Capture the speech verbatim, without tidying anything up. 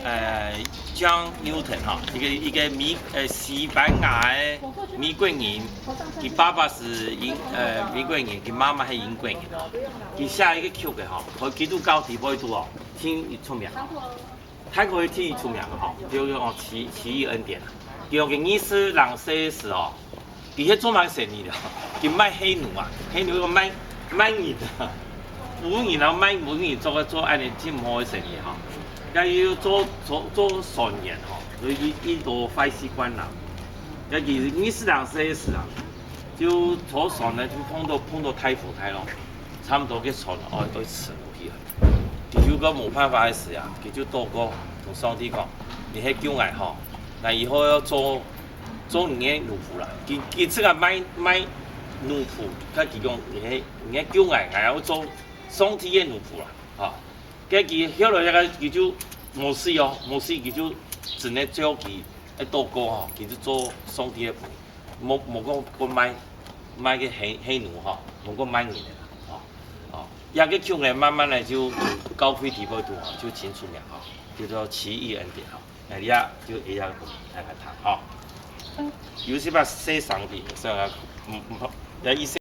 呃，John Newton 哈，一个一个美呃西班牙个美国人，佢爸爸係英呃美国人，佢媽媽係英國人哦。佢寫一个曲个吼，佢基督教地位度哦，真出名。泰國个真出名个吼，就用哦奇奇异恩典啊，用个意思人说是哦。 佢係做麼个生意个？佢賣黑奴啊，黑奴个賣賣人啊，婦人啊賣婦人做个做恁呢真毋好个生意吼。該又做做做船員吼，所以佢一多壞習慣啦。該佢二十零歲个時啊，就坐船呢就碰到碰到大風大浪，差毋多个船哦愛沉落去啊。佢就个無辦法个時啊，佢就禱告同上帝講：你係救𠊎吼，𠊎以後愛做 做你个奴僕啦。佢佢自家賣賣奴僕，佢佢講你个你个救𠊎，𠊎愛做上帝个奴僕啦，吼。該佢後來該个佢就無死哦，無死佢就真个照佢个禱告吼，佢就做上帝个僕，無無講講賣賣个黑黑奴吼，無講賣人个啦，吼吼。這个曲呢，慢慢个就教會地步度吼，就真出名吼，叫做奇異恩典吼。 哎呀，就一样，大家谈哈。有些把谁上帝，是吧？嗯嗯，要一些。